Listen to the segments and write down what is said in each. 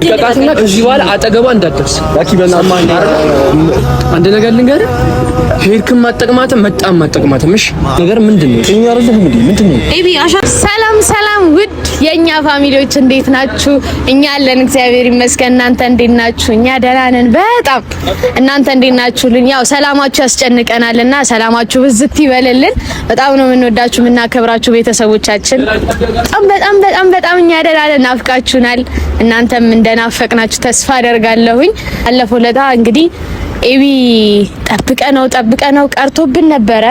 ቀጣትና ከዚህ በኋላ አጠገቧ እንዳትደርስ። አንድ ነገር ልንገርህ፣ ሄድክም አጠቅማትም መጣም አጠቅማትም። እሺ ነገር ምንድን ነው? ጤኛ አይደለህም እንዴ? ምንድን ነው? ሰላም ሰላም፣ ውድ የኛ family ዎች እንዴት ናችሁ? እኛ አለን እግዚአብሔር ይመስገን። እናንተ እንዴት ናችሁ? እኛ ደህና ነን በጣም። እናንተ እንዴት ናችሁልን? ያው ሰላማችሁ ያስጨንቀናልና ሰላማችሁ ብዝት ይበልልን። በጣም ነው የምንወዳችሁ የምናከብራችሁ ቤተሰቦቻችን። በጣም በጣም በጣም በጣም እኛ ደህና ነን። ናፍቃችሁናል። እናንተም እንደናፈቅናችሁ ተስፋ አደርጋለሁኝ። አለፈው ለታ እንግዲህ ኤቢ ጠብቀነው ጠብቀነው ቀርቶብን ነበረ።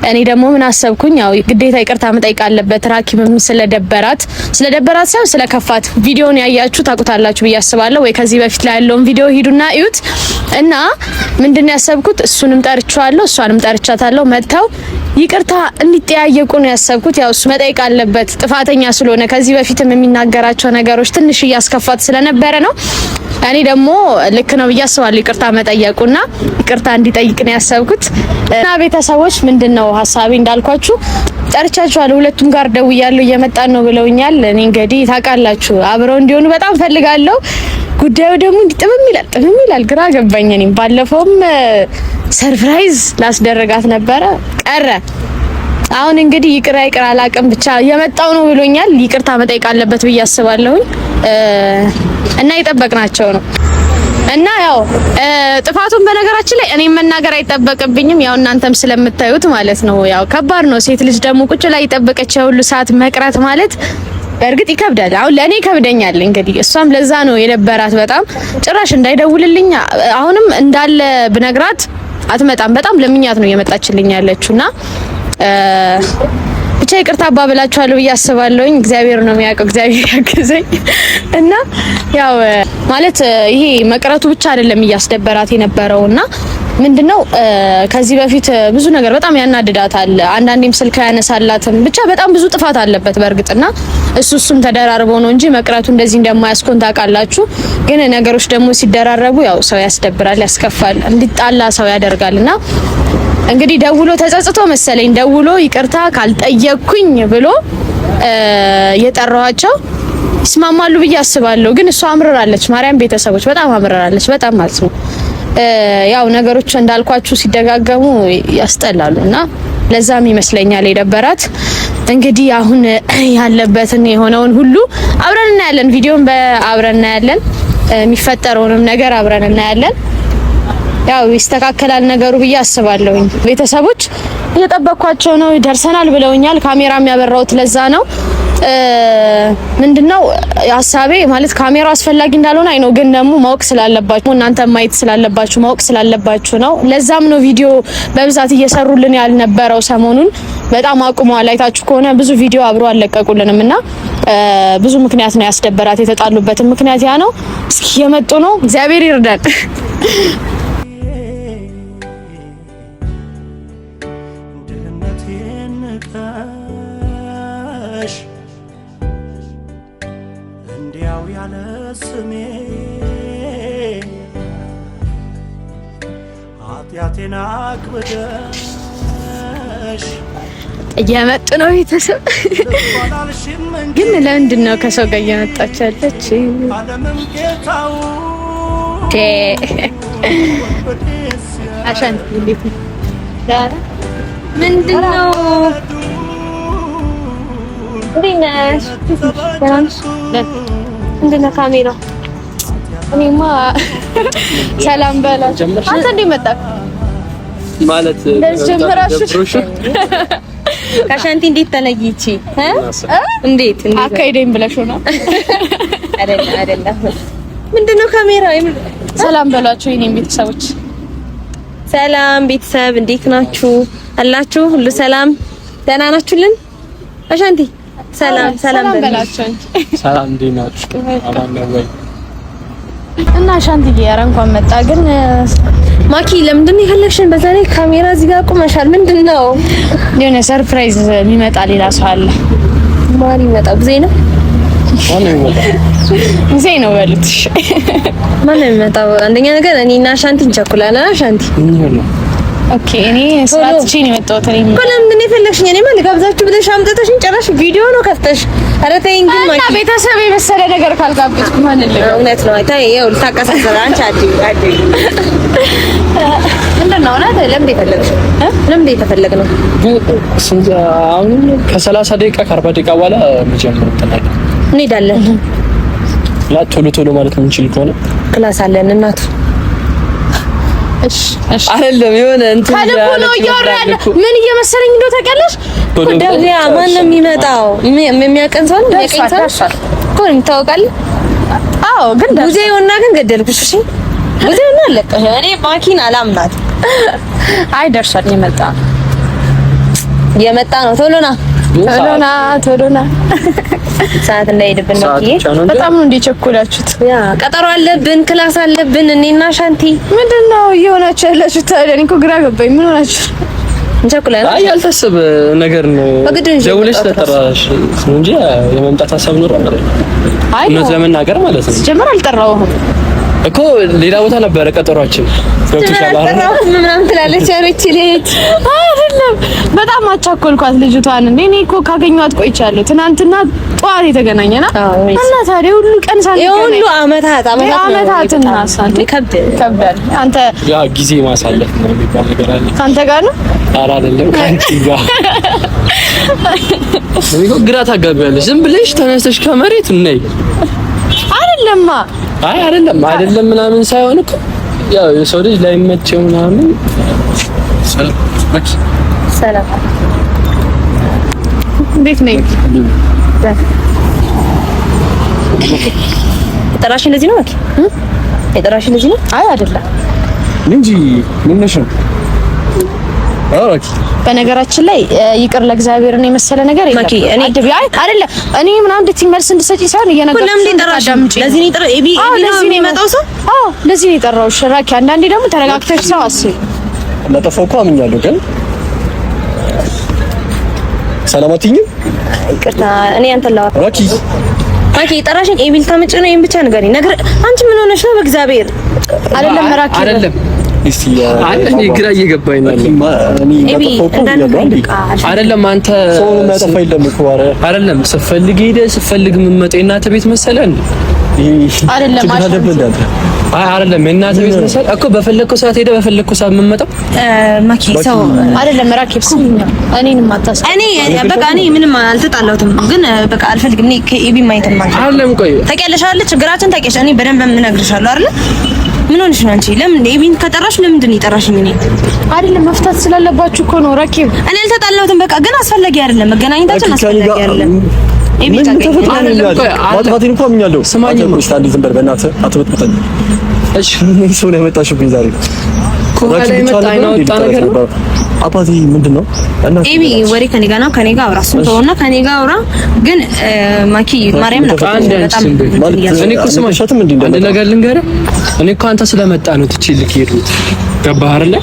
እኔ ደግሞ ምን አሰብኩኝ፣ ያው ግዴታ ይቅርታ መጠየቅ አለበት። ራኪብም ስለደበራት ስለደበራት ሳይሆን ስለከፋት፣ ቪዲዮን ያያችሁ ታውቁታላችሁ ብዬ አስባለሁ። ወይ ከዚህ በፊት ላይ ያለውን ቪዲዮ ሂዱና እዩት። እና ምንድን ያሰብኩት እሱንም ጠርቼዋለሁ፣ እሷንም ጠርቻታለሁ። መጥተው ይቅርታ እንዲጠያየቁ ነው ያሰብኩት። ያው እሱ መጠየቅ አለበት ጥፋተኛ ስለሆነ ከዚህ በፊትም የሚናገራቸው ነገሮች ትንሽ እያስከፋት ስለነበረ ነው። እኔ ደግሞ ልክ ነው ብዬ አስባለሁ ይቅርታ መጠየቁና ይቅርታ እንዲጠይቅ ነው ያሰብኩት። እና ቤተሰቦች ምንድነው ሀሳቤ እንዳልኳችሁ ጠርቻችኋለሁ። ሁለቱም ጋር ደውያለሁ፣ እየመጣን ነው ብለውኛል። እኔ እንግዲህ ታውቃላችሁ አብረው እንዲሆኑ በጣም ፈልጋለሁ። ጉዳዩ ደግሞ እንዲህ ጥምም ይላል ጥምም ይላል፣ ግራ ገባኝ። እኔም ባለፈውም surprise ላስደረጋት ነበረ ቀረ። አሁን እንግዲህ ይቅር አይቅር አላቅም፣ ብቻ የመጣው ነው ብሎኛል። ይቅርታ መጠየቅ አለበት ብዬ አስባለሁኝ እና የጠበቅናቸው ነው እና ያው ጥፋቱን በነገራችን ላይ እኔም መናገር አይጠበቅብኝም፣ ያው እናንተም ስለምታዩት ማለት ነው። ያው ከባድ ነው። ሴት ልጅ ደግሞ ቁጭ ላይ የጠበቀች ሁሉ ሰዓት መቅረት ማለት በእርግጥ ይከብዳል። አሁን ለእኔ ይከብደኛል። እንግዲህ እሷም ለዛ ነው የነበራት በጣም ጭራሽ እንዳይደውልልኝ አሁንም እንዳለ ብነግራት አትመጣም። በጣም ለምኛት ነው እየመጣችልኝ ያለችውና ብቻ ይቅርታ አባብላችኋለሁ ብዬ አስባለሁኝ። እግዚአብሔር ነው የሚያውቀው፣ እግዚአብሔር ያግዘኝ እና ያው ማለት ይሄ መቅረቱ ብቻ አይደለም እያስደበራት የነበረውና ምንድነው ከዚህ በፊት ብዙ ነገር በጣም ያናድዳታል። አንዳንዴም ስልክ አያነሳላትም። ብቻ በጣም ብዙ ጥፋት አለበት በእርግጥና እሱም ተደራርቦ ነው እንጂ መቅረቱ እንደዚህ እንደማያስኮን ታውቃላችሁ። ግን ነገሮች ደግሞ ሲደራረቡ ያው ሰው ያስደብራል፣ ያስከፋል፣ እንዲጣላ ሰው ያደርጋልና እንግዲህ ደውሎ ተጸጽቶ መሰለኝ ደውሎ ይቅርታ ካልጠየቅኩኝ ብሎ የጠራኋቸው ይስማማሉ ብዬ አስባለሁ። ግን እሷ አምርራለች፣ ማርያም ቤተሰቦች በጣም አምርራለች፣ በጣም ማለት ነው። ያው ነገሮች እንዳልኳችሁ ሲደጋገሙ ያስጠላሉ እና ለዛም ይመስለኛል የደበራት። እንግዲህ አሁን ያለበትን የሆነውን ሁሉ አብረን እናያለን። ቪዲዮን በአብረን እናያለን። የሚፈጠረውንም ነገር አብረን እናያለን። ያው ይስተካከላል ነገሩ ብዬ አስባለሁኝ። ቤተሰቦች እየጠበቅኳቸው ነው። ደርሰናል ብለውኛል። ካሜራ የሚያበራውት ለዛ ነው። ምንድነው ሀሳቤ ማለት ካሜራው አስፈላጊ እንዳልሆነ አይ ነው፣ ግን ደግሞ ማወቅ ስላለባችሁ እናንተ ማየት ስላለባችሁ ማወቅ ስላለባችሁ ነው። ለዛም ነው ቪዲዮ በብዛት እየሰሩልን ያልነበረው። ሰሞኑን በጣም አቁመዋል። አይታችሁ ከሆነ ብዙ ቪዲዮ አብሮ አልለቀቁልንም እና ብዙ ምክንያት ነው ያስደበራት። የተጣሉበትን ምክንያት ያ ነው። እስኪ የመጡ ነው። እግዚአብሔር ይርዳን። እንዲያው ያለ ስሜ ኃጢአቴን አክብደሽ እየመጡ ነው ቤተሰብ። ግን ለምንድን ነው ከሰው ጋር እየመጣች ያለች? ዓለምም ጌታው አሻንቲ እንዴት ነው? ምንድን ነው? እንዴት ነሽ? ደህና ነሽ? ምንድን ነው ካሜራው? እኔማ ሰላም በላቸው። አንተ እንዴት መጣህ? ማለት እንደዚህ ጀምራችሁ ከሻንቲ እንዴት ተለይቺ? እንዴት እንዴት አካሄደኝ ብለሽ ነው? አይደለም አይደለም። ምንድነው ካሜራ? ሰላም በሏቸው የኔን ቤተሰቦች። ሰላም ቤተሰብ እንዴት ናችሁ? አላችሁ ሁሉ ሰላም ደህና ናችሁልን? አሻንቲ ሰላም ሰላም በላቸው እንጂ ሰላም እንዴት ናችሁ? አማን ነው ወይ? እና አሻንቲዬ ኧረ እንኳን መጣ። ግን ማኪ ለምንድን ነው የፈለግሽን? በዛ ላይ ካሜራ እዚህ ጋር ቆመሻል። ምንድን ነው የሆነ surprise የሚመጣ ሌላ ሰው አለ። ማን ይመጣ? ጊዜ ነው ማን ነው የሚመጣው? ጊዜ ነው በሉት። ማን ነው የሚመጣው? አንደኛ ነገር እኔና አሻንቲ እንቸኩላለን። አሻንቲ ምን ነው Okay፣ እኔ ስራ ትቼ ነው የመጣሁት። እኔ እኮ ለምንድን ነው የፈለግሽኝ? እኔማ ልጋብዛችሁ ብለሽ አምጥተሽኝ ጭራሽ ቪዲዮ ነው ከፍተሽ። ኧረ ተይኝ ግን እና ማኪ፣ ቤተሰብ የመሰለ ነገር ካልጋበዝኩ ማን ልጋብዝ? እውነት ነው። ተይ፣ ይኸው ልታቀሳሰር አንቺ አድዩ አድዩ። ምንድን ነው እውነት? ለምንድን የፈለግሽው? ለምንድን የተፈለግነው? ግን ስንት አሁን ከ30 ደቂቃ ከ40 ደቂቃ በኋላ መጀመር እንትን አለ። እንሄዳለን። እና ቶሎ ቶሎ ማለት የምንችል ከሆነ Class አለን እናቱ። እሺ እሺ፣ አይደለም የሆነ እንትን ከልቡ ነው እያወራ ያለ። ምን እየመሰለኝ እንደው ታውቂያለሽ? ያ ማን ነው የሚመጣው? የሚያቀን ሰው ነው የሚያቀኝ ሰው እኮ ነው የሚታወቃል። አዎ፣ ግን ጉዜውና ግን ገደልኩሽ። እሺ ጉዜውና አለቀሽ። እኔ ማኪን አላምናት። አይ ደርሷል፣ የመጣ የመጣ ነው። ቶሎ ና ቶሎ ና ቶሎ ና፣ ሰዓት እንዳይሄድብን ማኪዬ። በጣም ነው እንደ ቸኮላችሁት። ያ ቀጠሮ አለብን፣ class አለብን። እኔና ሻንቲ ምንድን ነው እየሆናችሁ ያላችሁት? ታዲያ እኔ እኮ ግራ ገባኝ። ምን ሆናችሁ? እንቸኩላለን። አይ ያልታሰበ ነገር ነው። በግድ እንጂ ደውለሽ የመጣሁት ስለጠራሽ ነው እንጂ የመምጣት ሀሳብ ኖሮ አይደለም። አይ እውነት ለመናገር ማለት ነው ሲጀመር አልጠራሁህም እኮ ሌላ ቦታ ነበረ ቀጠሯችን። ገብቶሻል አይደል? አልጠራሁትም ምናምን ትላለች። ኧረ ይህች ልጅ አይደለም፣ በጣም አቻኮልኳት ልጅቷን። እንዴ እኔ እኮ ካገኘኋት ቆይቻለሁ። ትናንትና ጠዋት የተገናኘና እና ታዲያ ሁሉ ቀን ሳንገናኝ የሁሉ አመታት አመታት አመታትና ሳንተ ይከብድ ይከብዳል። አንተ ያ ጊዜ ማሳለፍ ነው የሚባል ነገር አለ። ከአንተ ጋር ነው። ኧረ አይደለም ከአንቺ ጋር። እኔ እኮ ግራ ታጋቢያለሽ። ዝም ብለሽ ተነስተሽ ከመሬት ነይ። አይደለማ። አይ አይደለም አይደለም ምናምን ሳይሆን እኮ ያው የሰው ልጅ ላይመቸው ምናምን። ሰላም። እንዴት ነኝ? የጠራሽኝ ለዚህ ነው ማኪ? የጠራሽኝ ለዚህ ነው? አይ አይደለም እንጂ ምን ነሽ ነው? አራኪ በነገራችን ላይ ይቅር ለእግዚአብሔርን የመሰለ ነገር የለም። ማኪ፣ እኔ አድቢ አይ አይደለም እኔ ምናምን እንድትይ መልስ እንድትሰጪ ሳይሆን እየነገርኩሽ ለምን የጠራሽኝ? እንድታዳምጪኝ ለዚህ ነው የጠራ ኤቢ አዎ ኤቢ ነው ለዚህ ነው የሚመጣው ሰው። አዎ ለዚህ ነው የጠራሁሽ ራኪ። አንዳንዴ ደግሞ ተረጋግተሽ ሰው አስቢ። ለጠፋው እኮ አምኛለሁ፣ ግን ሰላም አትይኝም? ይቅርታ እኔ አንተን ላወራ። ራኪ ማኪ የጠራሽኝ ኤቢ ልታመጪ ነው? ይሄን ብቻ ንገሪኝ። ነገር አንቺ ምን ሆነሽ ነው? በእግዚአብሔር አይደለም ራኪ አይደለም እስቲ አይ እኔ ግራ እየገባኝ ነው። እኔ ኤቢ ለጠፋው እኮ አምኛለሁ። አንዴ አይደለም አንተ ሰው የሚያጠፋ የለም እኮ። ኧረ አይደለም ስትፈልግ ሄደህ ስትፈልግ የምትመጣው የእናትህ ቤት መሰለህ እንዴ? ይሄ አይደለም ችግር አለብህ እንደ አንተ። አይ አይደለም የእናትህ ቤት መሰለህ እኮ በፈለግከው ሰዓት ሄደህ በፈለግከው ሰዓት የምትመጣው። ማኪ ሰው አይደለም ራኪ ስሚኝ፣ እኔንም አታስ እኔ በቃ እኔ ምንም አልተጣላሁትም፣ ግን በቃ አልፈልግም። እኔ ከኤቢ ማየት አልፈልግም። አይደለም ቆይ ታውቂያለሽ አይደል? ችግራችን ታውቂያለሽ። እኔ በደንብ እነግርሻለሁ አይደል? ምን ሆነሽ ነው አንቺ? ለምን ኤቢን ከጠራሽ ለምንድን ነው የጠራሽኝ? እኔ አይደለም መፍታት ስላለባችሁ እኮ ነው ራኪብ። እኔ አልተጣላሁትም። በቃ ግን አስፈላጊ አይደለም መገናኘታችን፣ ራኪ ከእኔ አስፈላጊ ጋር አይደለም። ኤቢ ምን ታውቂያለሽ። ተፈጥሮ ነው አይደለም ያለው? ቆይ፣ አይደለም። ማጥፋቴን እኮ አምኛለሁ። ስማኝማ። አንተ ቆይ እስኪ አንዴ ዝም በል በእናትህ አትበጥብጠኝ። እሺ ምን ሰው ነው ያመጣሽብኝ ዛሬ? ከኋላ ራኪ ብቻ የመጣ ነበር አይን እንዴ አወጣ ነገር ነው። ነበረው? አባቴ ምንድን ነው? እና ኤቢ ወሬ ከኔ ጋር ነው፣ ከኔ ጋር አውራ። እሱን ተውና ከኔ ጋር አውራ። ግን ማኪ ማርያም ነው አንድ አንቺ በጣም ዝም በይ። ማለት እኔ እኮ ስማኝ አልነግርሻትም እንዴ አንድ እንደመጣ? ነገር ልንገርህ። እኔ እኮ አንተ ስለመጣ ነው ትቼ ልክ የሄድኩት። ገባህ አይደለ?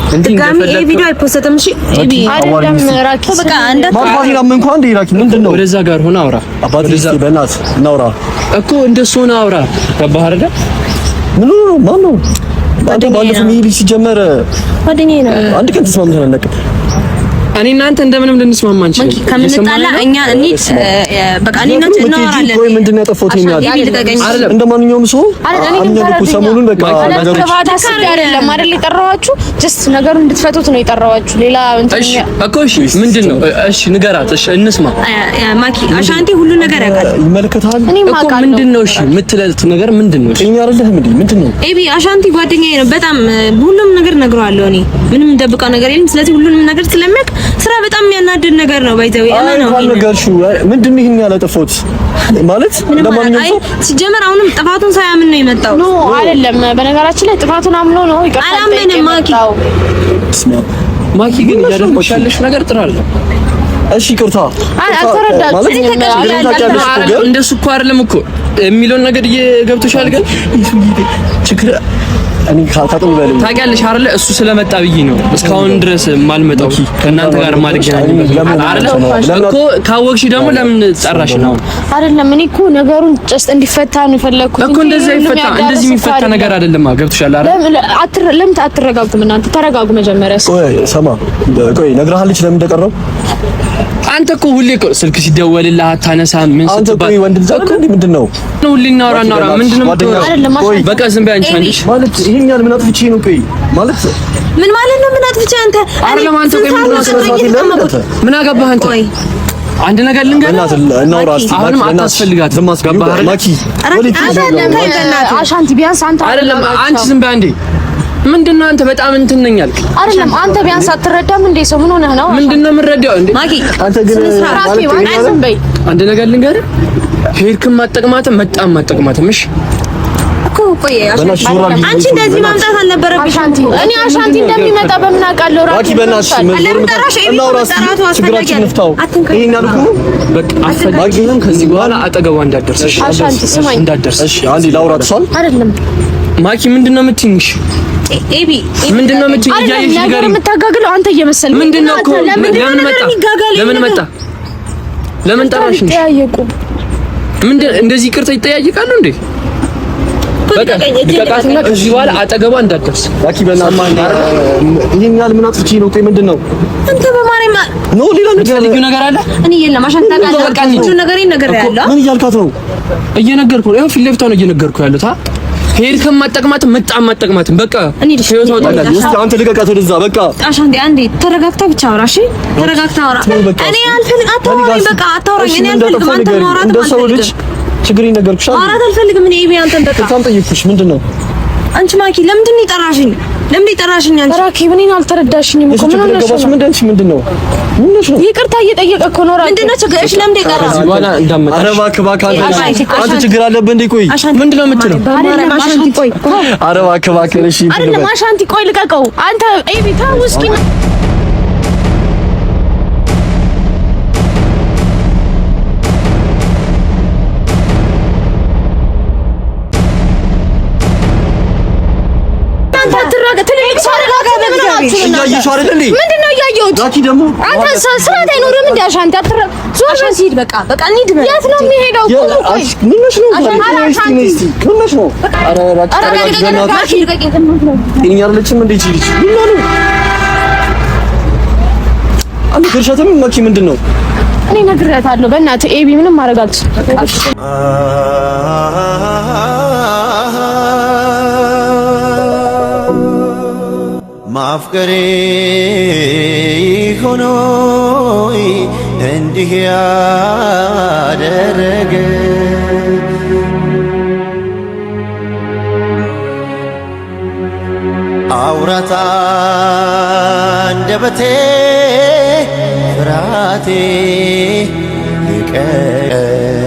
እንዲህ ድጋሚ ይሄ እንደፈለግከው ቪዲዮ አይፖስትም። እሺ ኤቢ አይደለም ራኪ በቃ እንዳት ማጥፋቴን አመንኩ። አንዴ ራኪ ምንድን ነው ወደዛ ጋር ሆነ አውራ አባቴ? እስኪ በእናትህ እናውራ እኮ እንደሱ ሆነ አውራ። ገባህ አይደለ? ምን ሆኖ ነው? ማን ነው አንተ? ባለፈው ይሄ ልጅ ሲጀመር ጓደኛዬ ነው። አንድ ቀን ተስማምተን አናውቅም። እኔ እናንተ እንደምንም ልንስማማ አንችልም። ከምንጣላ እኛ እንሂድ፣ በቃ እኔ እና አንቺ እናወራለን። ቆይ ምንድን ነው ያጠፋሁት? ይሄን ያህል ኤቢ ልቀቀኝ። አይደለም እንደ ማንኛውም ሰው አይደል? እኔ ግን አምኛለሁ እኮ ተረዱኝ። ሰሞኑን በቃ ነገሮች ጥፋት አስቤ አይደለም አይደል የጠራኋችሁ፣ just ነገሩን እንድትፈቱት ነው የጠራኋችሁ። ሌላ እንትን እሺ እኮ እሺ፣ ምንድን ነው እሺ፣ ንገራት። እሺ እንስማ ማኪ አሻንቲ ሁሉ ነገር ያውቃል። ይመለከታል። እኔ እኮ ማውቃለሁ። ምንድን ነው እሺ፣ የምትለልት ነገር ምንድን ነው? እሺ ጤነኛ አይደለህም እንዴ? ምንድን ነው ኤቢ አሻንቲ ጓደኛዬ ነው። በጣም ሁሉም ነገር እነግረዋለሁ። እኔ ምንም ደብቀው ነገር የለም። ስለዚህ ሁሉንም ነገር ስለሚያውቅ ስራ በጣም የሚያናድድ ነገር ነው። By the way አይ ነው እንኳን ነገርሽው። ምንድን ነው ይሄን ያላጠፋሁት ማለት ምንም እንደማንኛውም አይ ሰው ሲጀመር አሁንም ጥፋቱን ሳያምን ነው የመጣው። No አይደለም። በነገራችን ላይ ጥፋቱን አምኖ ነው ይቅርታ አላመነም ሊጠይቅ ማኪ። የመጣው። ስማ፣ ማኪ ግን እያደረግሽ ያለሽ ነገር ጥሩ አይደለም። እሺ ይቅርታ አይ አልተረዳችሁኝም። ማለት ታውቂያለሽ እኮ ግን እንደሱ እኮ አይደለም እኮ የሚለውን ነገር እየገብቶሻል ግን ችግር እኔ ካጣጥም በለኝ ታውቂያለሽ አይደለ? እሱ ስለመጣ ብዬ ነው እስካሁን ድረስ የማልመጣው ከእናንተ ጋር የማልገናኝበት አይደለ እኮ። ካወቅሽ ደግሞ ለምን ጠራሽ ነው? አይደለም እኔ እኮ ነገሩን just እንዲፈታ ነው የፈለኩት እኮ። እንደዚህ አይፈታ፣ እንደዚህ የሚፈታ ነገር አይደለም። ገብቶሻል አይደል? ለምን አትረጋጉም እናንተ? ተረጋጉ መጀመሪያ። ቆይ ሰማ፣ ቆይ ነግረሃለች ለምን እንደቀረው? አንተ እኮ ሁሌ እኮ ስልክ ሲደወልልህ አታነሳም። ምን አንተ ስትባል ቆይ ወንድ ልጅ አይደል እንዴ? ምንድን ነው ሁሌ እናውራ እናውራ ምንድን ነው የምትሆነው? አይደለም በቃ ዝም በይ አንቺ። አንቺ ማለት ይሄን ያህል ምን አጥፍቼ ነው? ቆይ ማለት ምን ማለት ነው? ምን አጥፍቼ አንተ? አይደለም አንተ ቆይ ምን አገባህ አንተ? አንድ ነገር ልንገርህ፣ እናውራ እስኪ። አሁንም አታስፈልጋትም። ገባህ አይደል? ማኪ አሻንቲ ቢያንስ አንተ አይደለም አንቺ ዝም በይ አንዴ። ምንድን ነው አንተ በጣም እንትን ነኝ አልክ አይደለም? አንተ ቢያንስ አትረዳም እንዴ? ሰው ምን ሆነህ ነው? ምንድን ነው የምንረዳው እንዴ? ማኪ አንተ ግን ማለት ዝም በይ። አንድ ነገር ልንገርህ፣ ሄድክም አትጠቅማትም፣ መጣም አትጠቅማትም። እሺ እኮ ቆይ አንቺ እንደዚህ ማምጣት አልነበረብሽም። አሻንቲ እኔ አሻንቲ እንደሚመጣ በምን አውቃለሁ? ማኪ በእናትሽ ለምን ጠራሽ? ኤቢ እናውራ እስኪ፣ መጠራቱ አስፈላጊ ችግራችንን እንፍታው። ይሄን ያልኩህ ነው። በቃ አትፈልጊም። ከዚህ በኋላ አጠገቧ እንዳትደርስ። እሺ አሻንቲ ስማኝ፣ እንዳትደርስ። እሺ አንዴ ላውራ ትሷል። አይደለም ማኪ ምንድን ነው የምትይኝ? እሺ ኤቢ ምንድን ነው የምትይኝ? አይደለም እያየሽ ነገር ንገሪኝ። የምታጋግለው አንተ እየመሰልክ ምንድን ነው እኮ ለምን መጣ? ለምን መጣ? ለምን ጠራሽ? ጠያየቁ ምንድን እንደዚህ ይቅርታ ይጠያየቃሉ እንዴ? በቃ ልቀቃትና ከዚህ በኋላ አጠገቧ እንዳትደርስ። ማኪ በእናትሽ ይሄን ያህል ምን አጥፍቼ ነው? ቆይ ምንድን ነው አንተ በማርያም ነው ሌላ ነገር የምትፈልጊው ነገር አለ? እኔ የለም አሻንቲ ታውቃለህ፣ ሁሉ ነገር ነገር ያለው ምን እያልካት ነው? እየነገርኩህ ነው። ይኸው ፊት ለፊቷ ነው እየነገርኩህ ያሉት። ሄድክም አትጠቅማትም፣ መጣም አትጠቅማትም። በቃ ህይወት ወጣላት። እስኪ አንተ ልቀቃት ወደዛ። በቃ አሻንቲ አንዴ ተረጋግታ ብቻ አውራ። እሺ ተረጋግታ አውራ። እኔ አልፈልግም፣ አታውራኝ። በቃ አታውራኝ። እኔ አልፈልግም፣ አንተ ማውራት እንደ ሰው ልጅ ችግሬን ነገርኩሽ። ማውራት አልፈልግም። እኔ ኤቢ አንተን በቃ በጣም ጠየቅኩሽ። ምንድን ነው አንቺ ማኪ ለምንድን ነው የጠራሽኝ? ለምንድን ነው የጠራሽኝ? አንቺ ራኬብ እኔን አልተረዳሽኝም እኮ ምን ሆነሽ ነው? ምንድን ነው ምን ነው? ይቅርታ እየጠየቀ እኮ ነው ራኬብ። ምንድን ነው ችግር? እሺ ለምንድን ነው የጠራሽኝ? ከዚህ በኋላ እንዳትመጣሽ። ኧረ እባክህ እባክህ፣ አንተ ችግር አለብህ እንዴ? ቆይ ምንድን ነው የምትለው? አይደለም አሻንቲ ቆይ፣ ኧረ እባክህ እባክህ። እሺ አይደለም አሻንቲ ቆይ፣ ልቀቀው አንተ ኤቢ ተው እስኪ። እያየሽው አይደል እንዴ? ምንድን ነው እያየሁት? ራኪ ደግሞ አንተ ስርዓት አይኖርም እንዴ? አሻንቲ አትረ ዞር በል። ሂድ በቃ በቃ እንሂድ። የት ነው የሚሄደው? ቁሙ ቆይ። ምን ሆነሽ ነው? ምን ሆነሽ ነው? ኧረ እባክህ ተረጋጊ፣ በእናትሽ ጤነኛ አይደለችም እንዴ ይህች ልጅ? ምን ነው አልነገርሻትም? ማኪ ምንድን ነው? እኔ ነግሬያታለሁ። በእናትህ ኤቢ ምንም ማድረግ አልችልም። ማፍቀሬ ሆኖ እንዲህ ያደረገ አውራታ አንደበቴ ፍርሃቴ ልቀቅ።